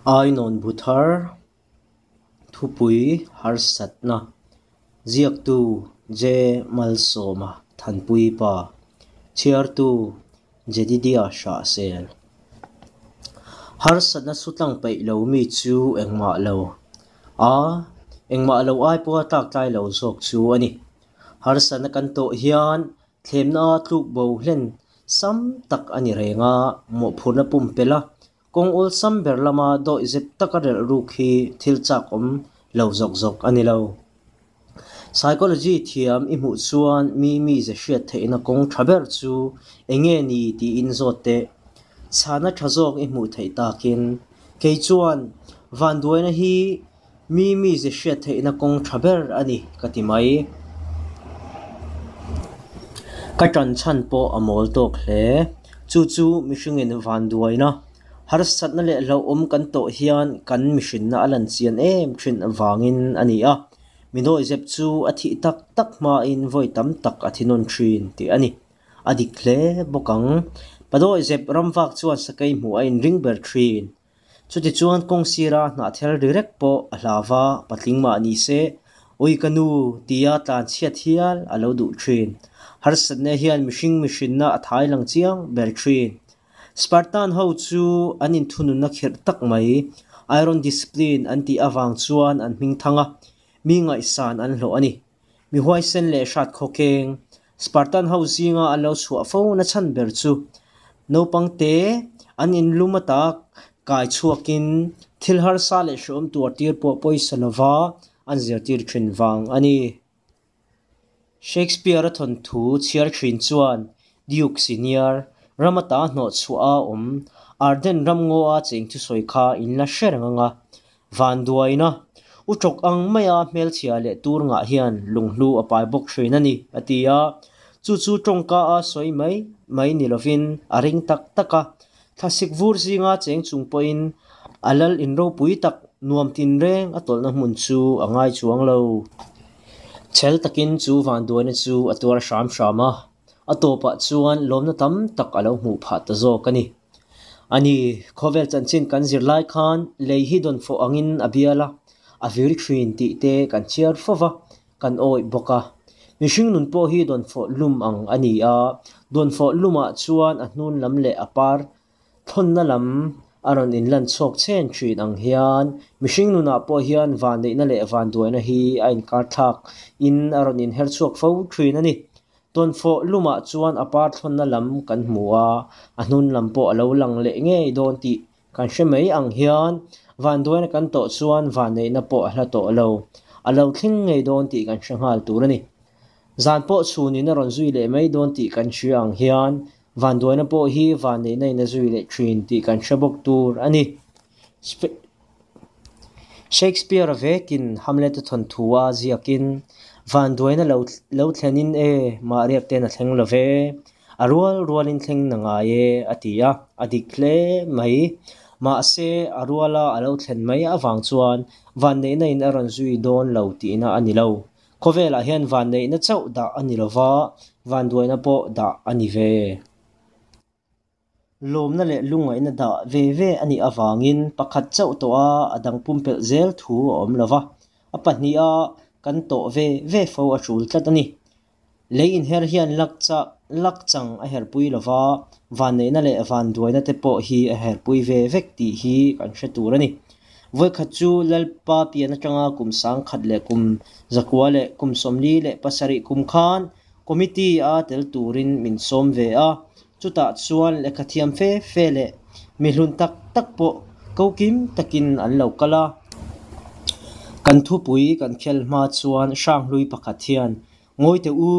Ainawn bu thar, Thupui harsatna, Ziaktu J Malsawma Thanpui Pa, Chhiartu Jedidia Hrahsel. Harsatna sutlang peih lo mi chu engmah lo a, engmah lo ai pawha tlaktlai lo zawk chu a ni. Harsatna kan tawh hian thlemna tluk bo hlen sam tak a ni reng a, mawhphurhna pumpelh a, Kawng awlsam ber lama dawihzep taka relh ruk hi thil chak awm lo zawk zawk a ni lo. Psychology thiam i hmuh chuan mi mize hriat theihna kawng tha ber chu eng nge ni tiin zawt teh. Chhana tha zawk i hmuh theih takin, kei chuan vanduaina hi Mi mize hriat theihna kawng tha ber a ni ka ti mai. Ka tan chhan pawh a mawl tawk hle. Chu chu mihringin vanduaina, harsatna leh hlauhawm kan tawh hian kan mihrinna a lan chian em thin avangin a ni a. Mi dawihzep chu a thih tak tak hmain vawi tam tak a thi nawn thin tih a ni. A dik hle bawk ang. Padawihzep ramvak chuan sakei hmuh a inring ber thin. Chutichuan kawng sira hnahthel ri rek pawh a hlau va, patling mah ni se, Ui ka nu tia tlan chhiat hial a lo duh thin. Harsatna hian mihring mihrinna a thai lang chiang ber thin. Spartan ho chu an inthununna khirh tak mai, iron discipline an tih avang chuan an hming thang a, mi ngaihsan an hlawh a ni. Mi huaisen leh hrat khawkeng, Spartan ho zinga an lo chhuah fo na chhan ber chu naupang te an inlum ata kai chhuakin thil harsa leh hrehawm tuar tir pawh pawisa lova an zirtir thin vang a ni. Shakespeare-a thawnthu chhiar thin chuan Duke Senior ram ata hnawh chhuah a awm Arden ramngaw-a cheng thusawi kha in la hre reng ang a, Vanduaina, u tawk ang maia hmelchhia leh tur ngah hian lunghlu a pai bawk thin a ni, a ti a. Chu chu tawngka a sawi mai mai ni lovin a ring tak tak a. Thlasik vur zinga cheng chung pawhin a lal in ropui tak nuam tinreng a tawlhna hmun chu a ngai chuang lo. Chhel takin chu vanduaina chu a tuar hram hram a, a tawpah chuan lawmna tam tak a lo hmuh phah ta zawk a ni. A ni, khawvel chanchin kan zir lai khan lei hi dawnfawh angin a bial a, a vir thin tih te kan chhiar fo va, kan awih bawk a. Mihring nun pawh hi dawnfawh lum ang a ni a, dawnfawh lumah chuan a hnun lam leh a par thawnna lam a rawn inlan chhuak chhen thin ang hian mihring nunah pawh hian vanneihna leh vanduaina hi a inkarthlak in a rawn inher chhuak fo thin a ni. Tawnfawh lumah chuan a par thlawnna lam kan hmu a, a hnun lam pawh a lo lang leh ngei dawn tih kan hre mai ang hian vanduaina kan tawh chuan vanneihna pawh a hla tawh lo, a lo thleng ngei dawn tih kan hre nghal tur a ni. Zan pawh chhunin a rawn zui leh mai dawn tih kan hria ang hian vanduaina pawh hi vanneihna in a zui leh thin tih kan hre bawk tur a ni. Shakespeare-a vekin Hamlet-a thawnthu a ziakin, Vanduaina lo lo thlenin e, mah riak ten a thleng lo ve, a rual rualin thleng na ngai e, a ti a, a dik hle mai. Mahse, a ruala a lo thlen mai avang chuan vanneihna in a rawn zui dawn lo tihna a ni lo. Khawvelah hian vanneihna chauh dah a ni lo va, vanduaina pawh dah a ni ve. Lawmna leh lungngaihna dah ve ve a nih avangin pakhat chauh tawh a, a dang pumpelh zel thu a awm lo va, a pahniha kan tawh ve ve fo a tul tlat a ni. Lei inher hian lak chah lak chang a herpui lo va, vanneihna leh vanduaina te pawh hi a herpui ve vek tih hi kan hre tur a ni. Vawikhat chu Lalpa pian atanga kum sangkhat leh kum zakua leh kum 47 kum khan Committee a tel turin min sawm ve a, Chutah chuan lehkha thiam fe fe leh mi hlun tak tak pawh ko kim takin an lo kal a. Kan thupui kan khel hma chuan Hranghlui pakhat hian, Ngawi teh u,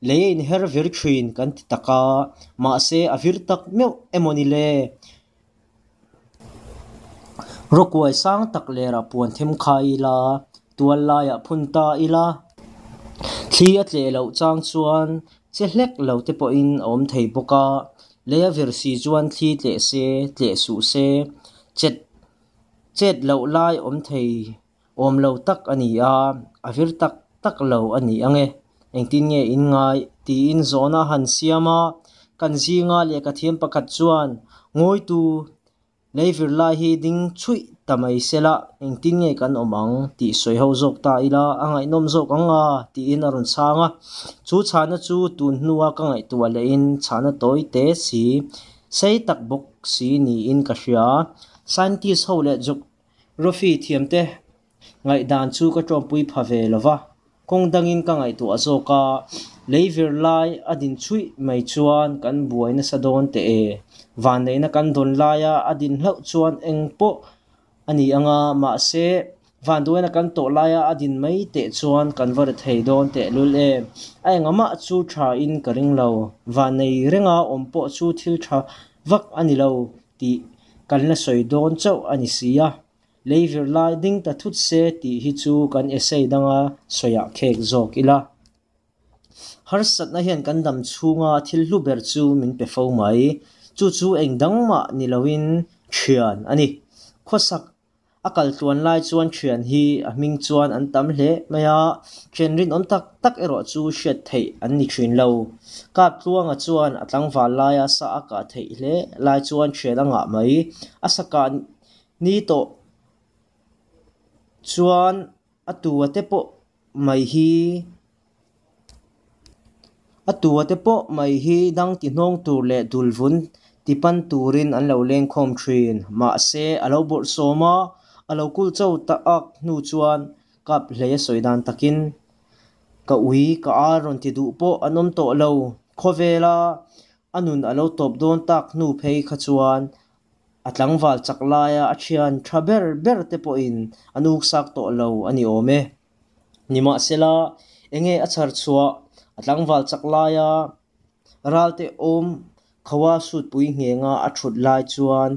lei a inher vir thin kan ti tak a, mahse a vir tak meuh emaw ni le? Rawkuai sang tak lerah puan them khai ila, tual laiah phun ta ila. Thli a tleh loh chang chuan che hlek lo te pawhin a awm thei bawk a, lei a vir si chuan thli tleh se, tleh suh se, chet chet loh lai awm thei Awm lo tak a ni a, a vir tak tak lo a ni ang e. Engtin nge in ngai? tiin zawhna a han siam a, kan zinga lehkhathiam pakhat chuan, Ngawitu, Leivir lai hi ding chhuih ta mai sela engtin nge kan awm ang tih sawi ho zawk ta ila a ngaihnawm zawk ang a tiin a rawn chhang a. Chu chhahna chu tun hnua ka ngaihtuah lehin chhahna tawi te si, sei tak bawk si niin ka hria. Scientist ho leh geography thiamte Ngaihdan chu ka ṭawmpui pha ve lo va, kawng dangin ka ngaihtuah zawk a, leivir lai a din chhuih mai chuan kan buai nasa dawn teh e. Vanneihna kan dawn laia a din hlauh chuan eng pawh a ni ang a, mahse, vanduaina kan tawh laia a din mai teh chuan kan va ri thei dawn tehlul e. A engamah chu ṭhain ka ring lo, vannei renga awm pawh chu thil ṭha vak a ni lo tih kan la sawi dawn chauh a ni si a. Leivir lai ding ta thut se tih hi chu kan essay danga sawiah khek zawk ila. Harsatna hian kan dam chhunga thil hlu ber chu min pe fo mai. Chu chu eng dang mah ni loin thian a ni. Khawsak a kal tluan lai chuan thian hi a hming chuan an tam hle mai a, thian rinawm tak tak erawh chu hriat theih an ni thin lo. Kap Tluanga chuan a tlangval laia sa a kah theih hle lai chuan thian a ngah mai. A sa kah Ni tawh chuan a tua te pawh mai hi a tua te pawh mai hi dang ti hnawng tur leh dul vun ti pan turin an lo leng khawm thin. Mahse a lo bawrh sawm a, a lo kul cho tak ak hnu chuan kap hlei a sawi dan takin ka ui ka ar rawn ti duh pawh an awm tawh lo. Khawvela a nun a lo tawp dawn tak hnu phei kha chuan A tlangval chak laia a thian tha ber ber te pawhin an uksak tawh lo a ni awm e. Nimahsela, enge a chhar chhuah a tlangval chak laia ralte awm khawa sutpui nghenga a thut lai chuan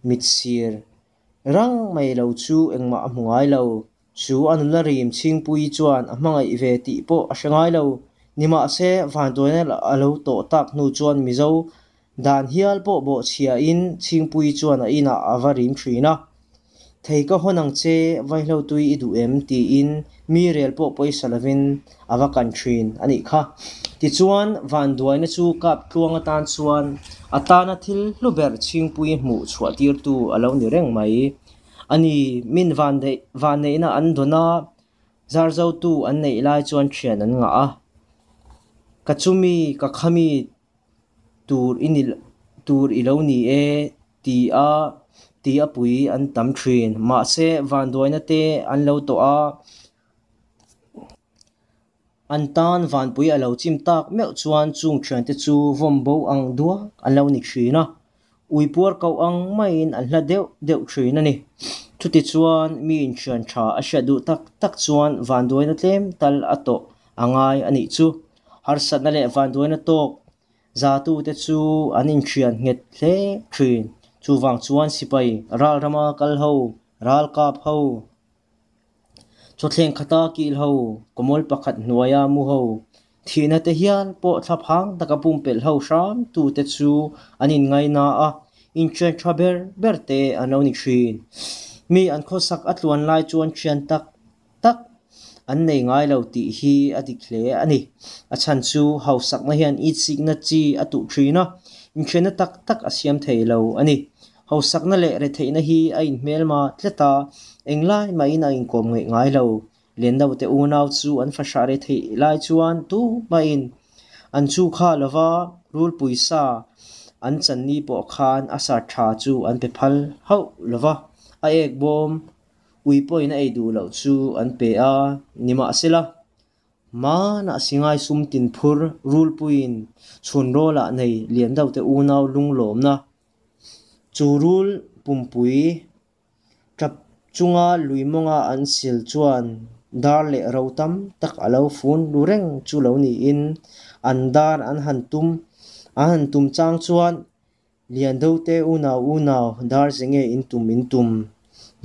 mitsir rang mai lo chu engmah a hmu ngai lo. Chu a nula rim Chhingpuii chuan a hmangaih ve tih pawh a hre ngai lo. Nimahse, vanduaina a lo tawh tak hnu chuan Mizo dan hial pawh bawhchhiain Chhingpuii chuan a inah a va rim thin a. Thei ka hawn ang che, vaihlo tui i duh em? tiin mi rel pawh pawisa lovin a va kan thin a nih kha. Tichuan, vanduaina chu kap tluang atan chuan a tana thil hlu ber Chhingpuii hmuh chhuah tirtu a lo ni reng mai. A ni, min vanneihna an dawn a, zarzotu an neih lai chuan thian an ngah a. Ka chumi, ka khami tur i ni tur i lo ni e ti a ti a pui an tam thin. Mahse, vanduaina te an lo tawh a. An tan vanpui a lo chim tak meuh chuan chung thiante chu vawm bo ang duak an lo ni thin a, uipuar koh ang maiin an hla deuh deuh thin a ni. Chuti chuan mi inthian tha a hriat duh tak tak chuan vanduaina tlem tal a tawh a ngai a nih chu. Harsatna leh vanduaina tawk zatute chu an inthian nghet hle thin. Chuvang chuan sipai ralrama kal ho, ralkap ho, Chawthleng khata kil ho, kawmawl pakhat hnuaia mu ho, thihna te hial pawh thlaphang taka pumpelh ho hram tute chu an inngaina a, inṭhian ṭha ber ber te an lo ni ṭhin. Mi an khawsak a tluan lai chuan ṭhian tak tak an nei ngai lo tih hi a dik hle a ni. A chhan chu hausakna hian itsikna chi a tuh ṭhin a, inṭhianna tak tak a siam thei lo a ni. Hausakna leh retheihna hi a inhmelma tlat a, englai mahin a inkawm ngaih ngai lo. Lennote unau chu an fahrah retheih lai chuan tumahin an chu kha lova rulpui sa an chan ni pawh khan a sa tha chu an pe phal hauh lova, a ek bawm ui pawhin a ei duh loh chu an pe a, nimahsela Hmanah Singai sum tin phur rulpuiin chhun rawlah nei lian deuhte unau lunglawmna Chu rul pumpui tap chunga lui mawnga an sil chuan dar leh ro tam tak a lo fun lu reng chu lo niin an dar an han tum an han tum chang chuan Liandote unau unau dar ze nge in tum in tum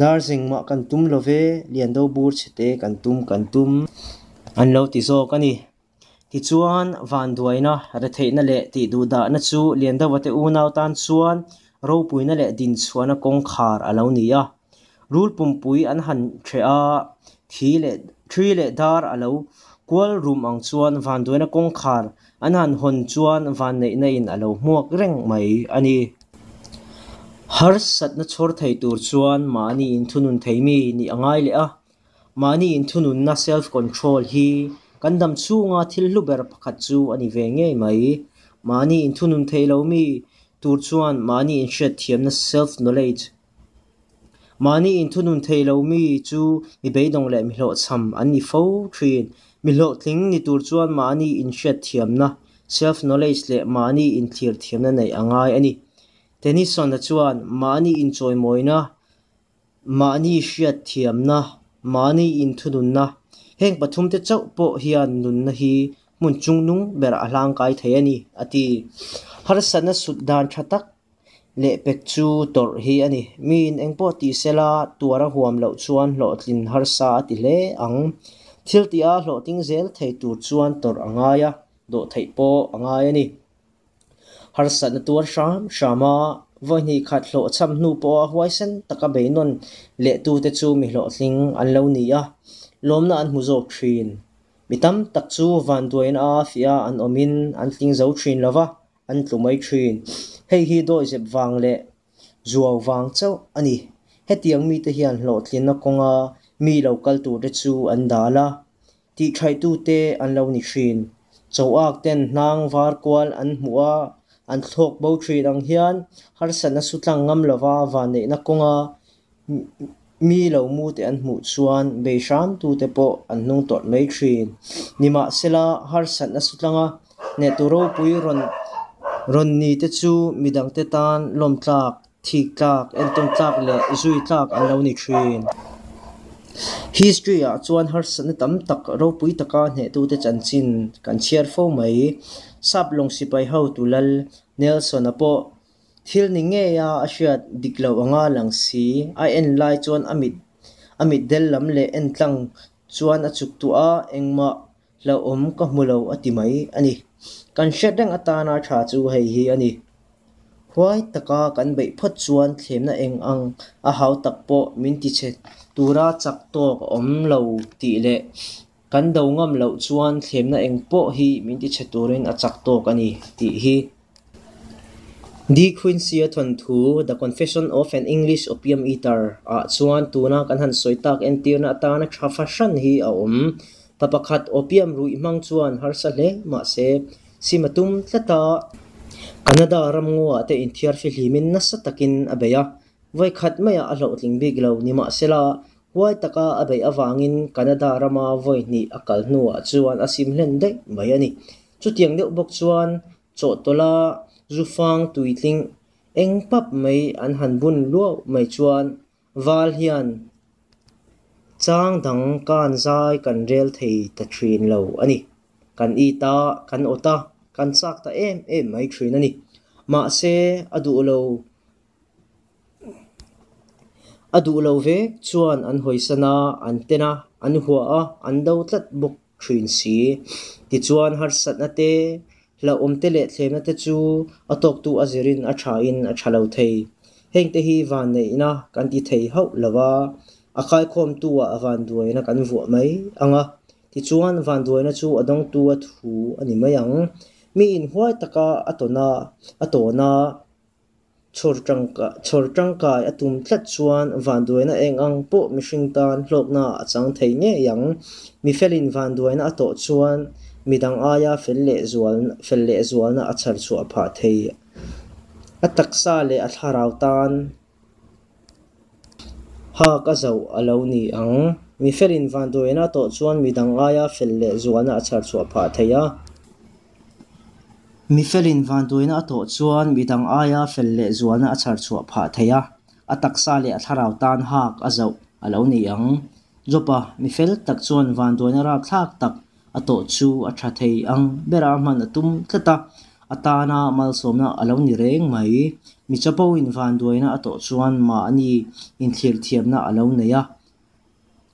dar zengmah kan tum lo ve Liando bur chhete kan tum kan tum an lo ti zawk a ni. Tichuan, vanduaina, retheihna leh tihduhdahna chu Liandova te unau tan chuan ropuina leh dinchhuahna kawngkhar a lo ni a. Rul pumpui an han ṭheh a, thi leh ṭhi leh dar a lo kual rum ang chuan vanduaina kawngkhar an han hawn chuan vanneihna in a lo hmuak reng mai a ni. Harsatna chhawr thei tur chuan mahni inthunun thei mi nih a ngai leh a, mahni inthununna, self control, hi kan dam chhunga thil hlu ber pakhat chu a ni ve ngei mai. Mahni inthunun thei lo mi tur chuan mahni inhriatthiamna, self knowledge, Mahni inthunun thei lo mi chu mi beidawng leh mi hlawhchham an ni fo thin. Mi hlawhtling ni tur chuan mahni inhriatthiamna, self knowledge, leh mahni inthlir thiamna neih a ngai a ni. Tennyson-a chuan mahni inchawimawina, mahni hriatthiamna, mahni inthununna, heng pathumte chauh pawh hian nunna hi hmun chungnung ber a hlangkai thei a ni, a ti. Harsatna sut dan tha tak Lehpek chu tawrh hi a ni. Miin engpawh tih sela tuar a huam loh chuan hlawhtlin harsa a ti hle ang. Thil tih a hlawhtling zel thei tur chuan tawrh a ngai a, dawh theih pawh a ngai a ni. Harsatna tuar hram hram a, vawihnih khat hlawhchham hnu pawha huaisen taka beinawn lehtute chu mi hlawhtling an lo ni a, lawmna an hmu zawk thin. Mi tam tak chu vanduaina a fiah an awmin an tling zo thin lo va, An tlu mai thin. Hei hi dawihzep vang leh zuau vang chauh a ni. Hetiang mite hian hlawhtlinna kawnga mi lo kal turte chu an dal a, tihthaihtute an lo ni thin. Choak ten hnang var kual an hmuh a, an thlawk bo thin ang hian harsatna sutlang ngam lova vanneihna kawnga Mi lo mute an hmuh chuan bei hramtute pawh an hnung tawrh mai thin. Nimahsela, harsatna sutlanga hnehtu ropui rawn rawn ni te chu midangte tan lawm tlak, thik tlak, entawn tlak leh zui tlak an lo ni thin. History-ah chuan harsatna tam tak ropui taka hnehtute chanchin kan chhiar fo mai. Sap lawng sipai hotu lal Nelson-a pawh Thil ni ngeia a hriat dik lo anga lang si, a en lai chuan a mit a mit del lam leh en tlang chuan a chuk tuah a, engmah hlauhawm ka hmu lo a ti mai a ni. Kan hriat reng atana tha chu hei hi a ni. Huai taka kan beih phawt chuan thlemna eng ang a hau tak pawh min ti chhe tura chak tawk a awm lo tih leh kan do ngam loh chuan thlemna eng pawh hi min ti chhe turin a chak tawk a ni tih hi. De Quincey-a thawnthu The Confession of an English Opium Eater ah chuan tuna kan han sawi tak entirna atana tha fahran hi a awm. Pa pakhat opium ruih hmang chuan harsa hle mahse sim a tum tlat a. Canada ramngaw ah te inthiar fihlimin nasa takin a bei a, vawikhat maiah a hlawhtling bik lo. Nimahsela, Huai taka a beih avangin Canada rama vawi hnih a kal hnuah chuan a sim hlen daih mai a ni. Chutiang deuh bawk chuan chawhtawlha zufang tuitling eng pap mai an han bun luau mai chuan val hian chang dang kan zai kan rel thei ta thin lo a ni. Kan it a, kan awt a, kan chak ta em em mai thin a ni. Mahse, a duh lo. A duh lo ve chuan an hawisan a, an ten a, an hua a, an do tlat bawk thin si. Tichuan harsatna te, hlauhawm te leh thlemna te chu a tawktu a zirin a thain a tha lo thei. Hengte hi vanneihna kan ti thei hauh lo va, a kaikhawmtu ah vanduaina kan vuah mai ang a, tichuan vanduaina chu a dawngtu a thu a ni mai ang. Mi inhuai taka a tawn a, a tawn a. Chhawr tangkai a tum tlat chuan vanduaina eng ang pawh mihring tan hlawkna a chang thei ngei ang. Mi felin vanduaina a tawh chuan midang aia fel leh zual fel leh zualna a chhar chhuah phah thei. A taksa leh a thlarau tan hak a zoh a lo ni ang. Mi felin vanduaina a tawh chuan midang aia fel leh zualna a chhar chhuah phah thei a. Mi felin vanduaina a tawh chuan midang aia fel leh zualna a chhar chhuah phah thei a, a taksa leh a thlarau tan hak a zoh a lo ni ang. Jopa, mi fel tak chuan vanduaina rapthlak tak a tawh chu a tha thei ang bera hman a tum tlat a, a tana malsawmna a lo ni reng mai. Mi chapoin vanduaina a tawh chuan mahni inthlir thiamna a lo nei a.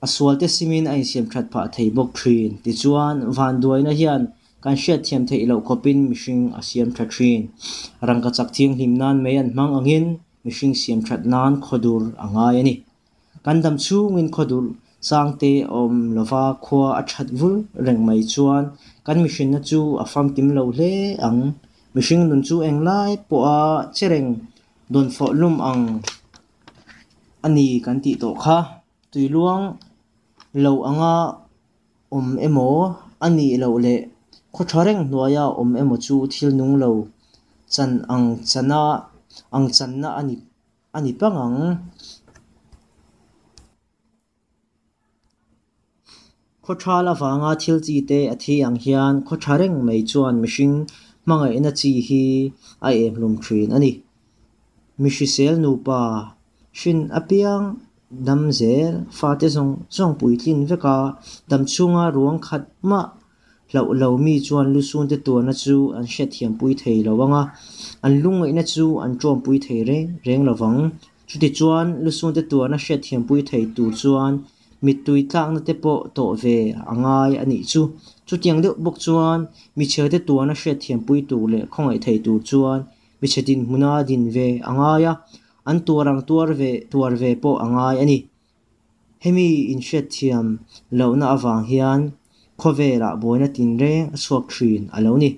A sualte simin a insiam that phah thei bawk thin. Tichuan, vanduaina hian kan hriatthiam theih loh khawpin mihring a siam tha thin. Rangkachak thianghlim nan mei an hmang angin mihring siam that nan khawdur a ngai a ni. Kan dam chhungin khawdur changte a awm lova khua a that vul reng mai chuan kan mihrinna chu a famkim lo hle ang. Mihring nun chu englai pawha che reng. Dawnfawh lum ang a ni kan tih tawh kha. Tui luang lo anga awm emaw a nih loh leh khaw tha reng hnuaia awm emaw chu thil nung lo chan ang chana ang channa a ni a ni pang ang. Khaw thal avanga thil chi te a thi ang hian khaw tha reng mai chuan mihring hmangaihna chi hi a em hlum thin a ni. Mi hrisel nupa hrin apiang dam zel fate zawng zawng puitlin vek a, dam chhunga ruang khat mah hlauh lo mi chuan lusunte tuarna chu an hriatthiampui thei lo ang a, an lungngaihna chu an ṭawmpui thei reng reng lo vang. Chutichuan, lusunte tuarna hriatthiampui thei tur chuan mittui tlakna te pawh tawh ve a ngai a nih chu. Chutiang deuh bawk chuan, michhete tuarna hriatthiampui tur leh khawngaih thei tur chuan michhe dinhmuna din ve a ngai a, an tuar ang tuar ve tuar ve pawh a ngai a ni. Hemi inhriatthiam lohna avang hian khawvelah buaina tinreng a chhuak thin a lo ni.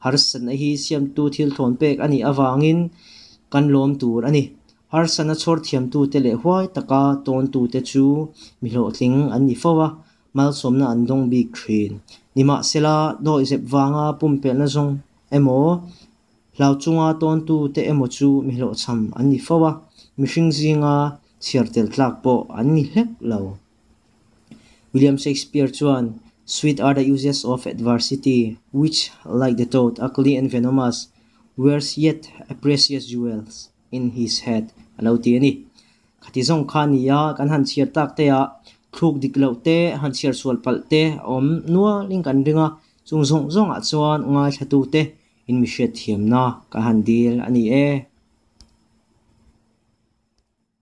Harsatna hi siamtu thil thawn pek a nih avangin kan lawm tur a ni. Harsatna chhawr thiamtute leh huai taka tawntute chu mi hlawhtling an ni fo a, malsawmna an dawng bik thin. Nimahsela, dawihzep vanga pumpelhna zawng emaw, Hlau chunga tawntute emaw chu mi hlawhchham an ni fo a, mihring zinga chhiar tel tlak pawh an ni hlek lo. William Shakespeare chuan, Sweet are the uses of adversity, which, like the toad, ugly and venomous, wears yet a precious jewel in his head, a lo ti a ni. Khati zawng kha a ni a, kan han chhiar tak te ah thluk dik loh te, han chhiar sual palh te a awm nualin kan ring a, chung zawng zawngah chuan ngaithlatute In mi hriatthiamna ka han dil a ni e.